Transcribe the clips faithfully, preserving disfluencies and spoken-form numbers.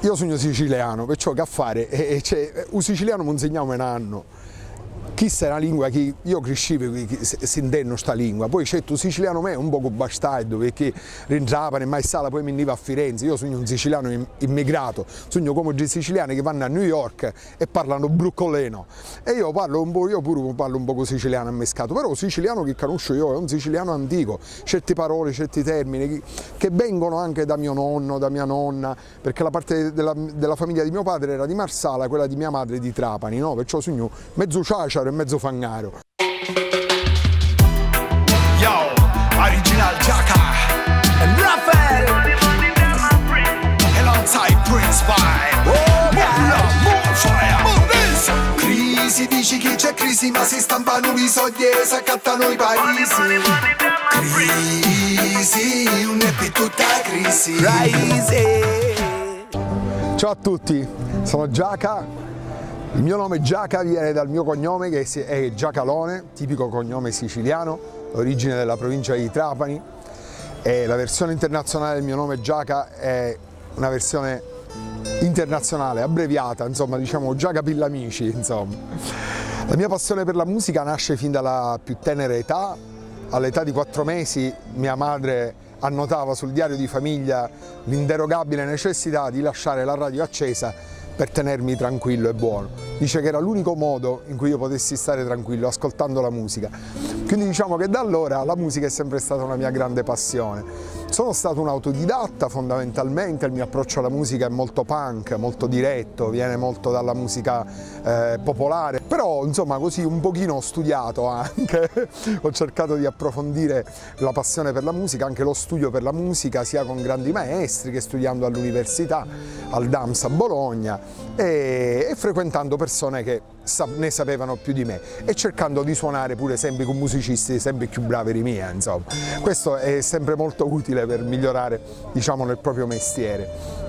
Io sugnu sicilianu, perciò ch'ha fari, eh, eh, cioè, eh, u sicilianu m'u nsignau me nannu. Chista è na lingua chi io criscivi chi, chi, s-, sintennu sta lingua. Poi certu u sicilianu me è un pocu bastardu, perché ri Trapani, Marsala, poi mi nni va a Firenze. Io sugnu un sicilianu im-, immigratu, sugnu comu ddi siciliani chi vannu a New York e parlanu bruccoleno. E io parlu un po', io puru parlu un pocu sicilianu ammiscatu, però u sicilianu chi canusciu io è un sicilianu antico, certi paroli, certi termini chi, che vengono anche da mio nonno, da mia nonna, perché la parte della, della famiglia di mio padre era di Marsala, quella di mia madre di Trapani, no? Perciò sugnu mezzu ciaciaru e mezzu fangaru. Yo, original Giacca and Rafael alongside Prince Vibe. Oh, yeah. More love, more fire, more this. Crisi dici chi c'è crisi, ma si stampanu i soldi e s'accattano i paesi. Crisi, un è più tutta crisi. Crazy. Ciao a tutti, sono Giaca. Il mio nome Giaca viene dal mio cognome, che si-, è Giacalone, tipico cognome siciliano, origine della provincia di Trapani. E la versione internazionale del mio nome Giaca è una versione internazionale, abbreviata, insomma, diciamo Giaca Pillamici, insomma. La mia passione per la musica nasce fin dalla più tenera età. All'età di quattro mesi mia madre annotava sul diario di famiglia l'inderogabile necessità di lasciare la radio accesa per tenermi tranquillo e buono. Dice che era l'unico modo in cui io potessi stare tranquillo, ascoltando la musica. Quindi diciamo che da allora la musica è sempre stata una mia grande passione. Sono stato un autodidatta fondamentalmente, il mio approccio alla musica è molto punk, molto diretto, viene molto dalla musica, eh, popolare, però insomma così un pochino ho studiato anche, ho cercato di approfondire la passione per la musica, anche lo studio per la musica, sia con grandi maestri che studiando all'università, al DAMS a Bologna, e, e frequentando persone che sa-, ne sapevano più di me, e cercando di suonare pure sempre con musicisti sempre più bravi di mia, insomma. Questo è sempre molto utile per migliorare, diciamo, nel proprio mestiere.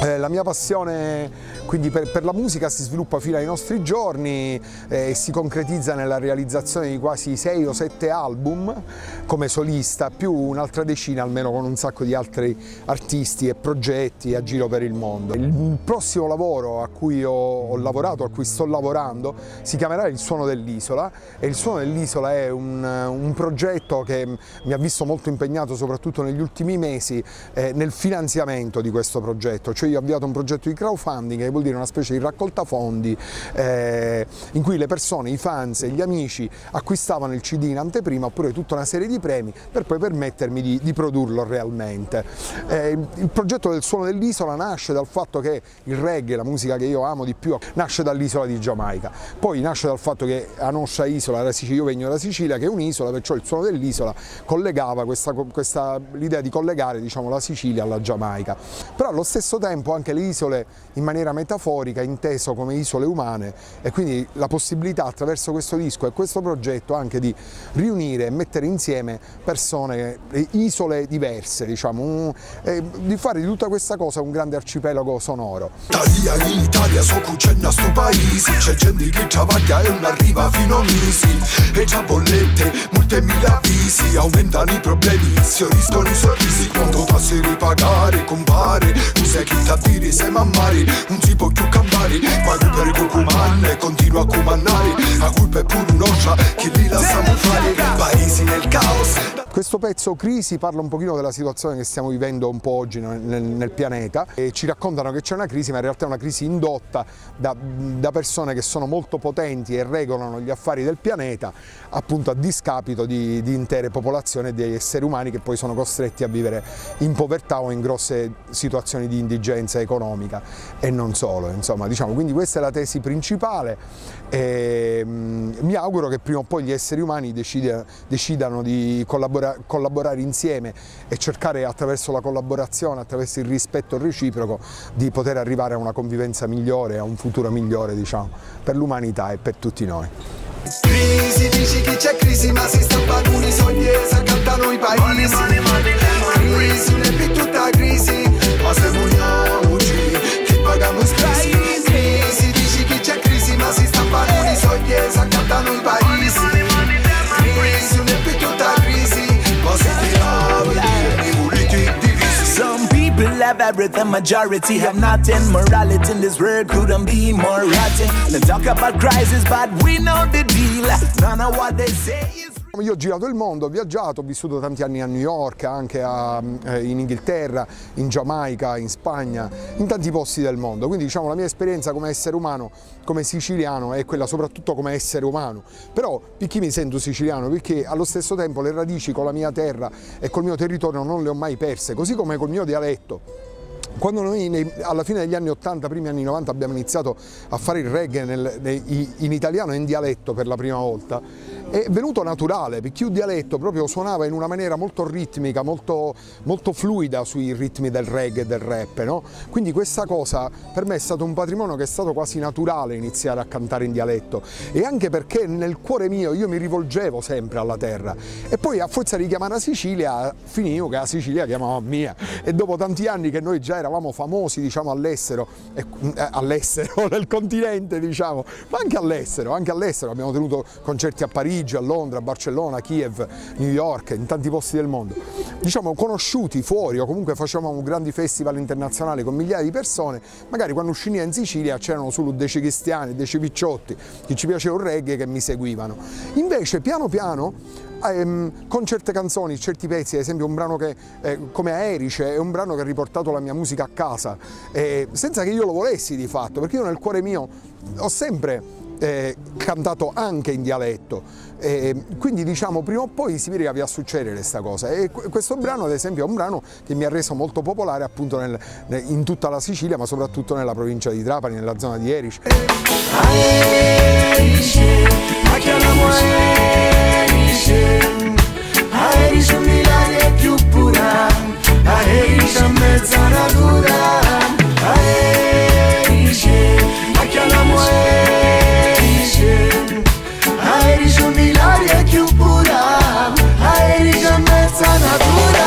Eh, la mia passione quindi per, per la musica si sviluppa fino ai nostri giorni, eh, e si concretizza nella realizzazione di quasi sei o sette album come solista, più un'altra decina almeno con un sacco di altri artisti e progetti a giro per il mondo. Il prossimo lavoro a cui ho, ho lavorato, a cui sto lavorando, si chiamerà Il Suono dell'Isola, e Il Suono dell'Isola è un, un progetto che mi ha visto molto impegnato soprattutto negli ultimi mesi, eh, nel finanziamento di questo progetto. Cioè io ho avviato un progetto di crowdfunding, che vuol dire una specie di raccolta fondi, eh, in cui le persone, i fans e gli amici acquistavano il C D in anteprima oppure tutta una serie di premi per poi permettermi di, di produrlo realmente. Eh, il, il progetto del Suono dell'Isola nasce dal fatto che il reggae, la musica che io amo di più, nasce dall'isola di Giamaica. Poi nasce dal fatto che la nostra isola, la Sicilia, io vengo dalla Sicilia, che è un'isola, perciò il Suono dell'Isola collegava questa, questa, l'idea di collegare, diciamo, la Sicilia alla Giamaica. Però allo stesso tempo anche le isole in maniera metaforica, inteso come isole umane, e quindi la possibilità attraverso questo disco e questo progetto anche di riunire e mettere insieme persone, eh, isole diverse, diciamo, un, e di fare di tutta questa cosa un grande arcipelago sonoro. Talia in Italia, so cucenna stu paisi, c'è gente che travaglia e non arriva fino a mesi, e già bollette, multe e mille avvisi, aumentano i problemi, si rischiano i sorrisi, quando tassi ripagare, compare, tu sai chi t'avviri, sei mammari, non si può più campare, ma tu per cucumanna e continua a comandare, la colpa è pure nostra, che li lasciamo fare, paesi nel caos. Questo pezzo Crisi parla un pochino della situazione che stiamo vivendo un po' oggi nel, nel, nel pianeta, e ci raccontano che c'è una crisi, ma in realtà è una crisi indotta da, da persone che sono molto potenti e regolano gli affari del pianeta, appunto a discapito di, di intere popolazioni e di esseri umani che poi sono costretti a vivere in povertà o in grosse situazioni di indigenza economica e non solo, insomma, diciamo, quindi questa è la tesi principale e, mm, mi auguro che prima o poi gli esseri umani decide-, decidano di collabora-, collaborare insieme e cercare attraverso la collaborazione, attraverso il rispetto reciproco, di poter arrivare a una convivenza migliore, a un futuro migliore, diciamo, per l'umanità e per tutti noi. Crisi, dici chi c'è crisi, ma si stampano i soldi e s'accattano i paesi. Crisi, non è più tutta crisi, ma se vogliamoci, chi pagamo in crisi? Crisi, dici chi c'è crisi, ma si stampano i soldi e s'accattano i paesi. Crisi, non è più tutta crisi, ma se vogliamo, i puliti divisi. Some people have Everything majority have nothing. Morality in this world couldn't be more rotten. They talk about crisis, but we know the deal. None of what they say is Io ho girato il mondo, ho viaggiato, ho vissuto tanti anni a New York, anche a, eh, in Inghilterra, in Giamaica, in Spagna, in tanti posti del mondo. Quindi, diciamo, la mia esperienza come essere umano, come siciliano, è quella soprattutto come essere umano. Però, perché mi sento siciliano? Perché allo stesso tempo le radici con la mia terra e col mio territorio non le ho mai perse, così come col mio dialetto. Quando noi nei, alla fine degli anni ottanta, primi anni novanta, abbiamo iniziato a fare il reggae nel, nei, i- in italiano e in dialetto per la prima volta, è venuto naturale, perché un dialetto proprio suonava in una maniera molto ritmica, molto, molto fluida sui ritmi del reggae e del rap, no? Quindi questa cosa per me è stato un patrimonio che è stato quasi naturale iniziare a cantare in dialetto, e anche perché nel cuore mio io mi rivolgevo sempre alla terra, e poi a forza di chiamare la Sicilia finiu che la Sicilia chiamava a mia, e dopo tanti anni che noi già eravamo famosi, diciamo, all'estero, e, eh, all'estero, nel continente, diciamo, ma anche all'estero, anche all'estero abbiamo tenuto concerti a Parigi, a Londra, a Barcellona, a Kiev, New York, in tanti posti del mondo, diciamo, conosciuti fuori, o comunque facevamo grandi festival internazionali con migliaia di persone. Magari quando scinnia in Sicilia c'erano solo deci cristiani, deci picciotti che ci piaceva il reggae, che mi seguivano. Invece piano piano, ehm, con certe canzoni, certi pezzi, ad esempio un brano che, eh, come Aerice, è un brano che ha riportato la mia musica a casa, eh, senza che io lo volessi di fatto, perché io nel cuore mio ho sempre, eh, cantato anche in dialetto, e quindi, diciamo, prima o poi si vede che aveva a succedere sta cosa, e que- questo brano, ad esempio, è un brano che mi ha reso molto popolare appunto nel- ne- in tutta la Sicilia, ma soprattutto nella provincia di Trapani, nella zona di Erice. Aerice, ma chiamamo Aerice, Aerice un milagro è più pura, Aerice a mezza natura, Aerice, ma chiamamo Aerice. Aerice un milagro è più pura, Aerice a mezza natura.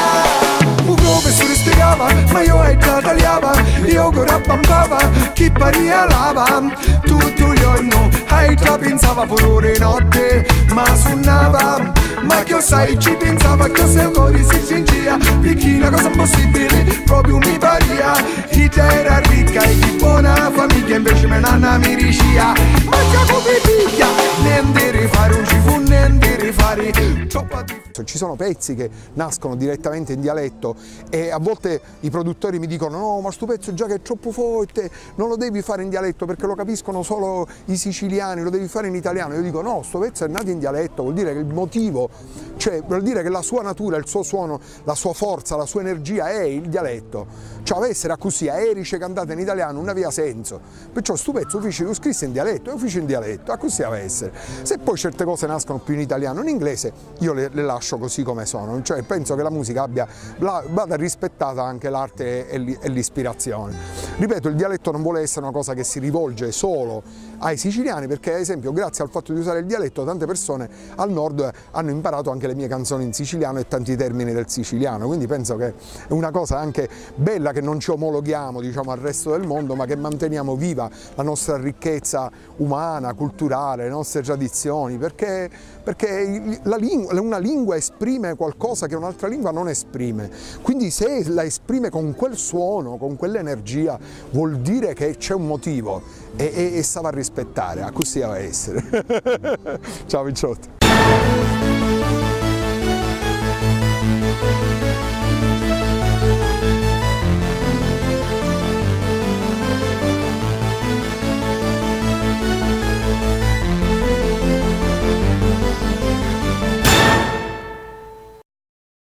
U professore spiegava, ma io ai già tagliava, io ora pampava, chi paria lava, tutto il giorno, ai già pensava pure ore notte, ma suonava, ma chi lo sai ci pensava, chi lo sai, il cuore si stringeva, perché una cosa impossibile proprio mi paria. Idda era ricca e di bona famigghia, invece me nanna mi dicia, ma già come piglia, niente rifare, non ci fu niente rifare, troppo difficile. Ci sono pezzi che nascono direttamente in dialetto e a volte i produttori mi dicono: "No, ma sto pezzo già che è troppo forte, non lo devi fare in dialetto perché lo capiscono solo i siciliani, lo devi fare in italiano." Io dico: "No, sto pezzo è nato in dialetto, vuol dire che il motivo, cioè vuol dire che la sua natura, il suo suono, la sua forza, la sua energia è il dialetto. Cioè, aveva essere così, Aerice cantata in italiano non aveva senso. Perciò sto pezzo lo fici, lo scrisse in dialetto, e lo fici in dialetto, così aveva essere." Se poi certe cose nascono più in italiano o in inglese, io le, le lascio così come sono. Cioè, penso che la musica abbia, la- vada rispettata anche l'arte e l'i- e l'ispirazione. Ripeto, il dialetto non vuole essere una cosa che si rivolge solo ai siciliani, perché, ad esempio, grazie al fatto di usare il dialetto, tante persone al nord hanno imparato anche le mie canzoni in siciliano e tanti termini del siciliano, quindi penso che è una cosa anche bella che non ci omologhiamo, diciamo, al resto del mondo, ma che manteniamo viva la nostra ricchezza umana, culturale, le nostre tradizioni, perché, perché la lingua, una lingua esprime qualcosa che un'altra lingua non esprime, quindi se la esprime con quel suono, con quell'energia, vuol dire che c'è un motivo e, e, e sta va a rispettare, così deve essere. Ciao picciotti.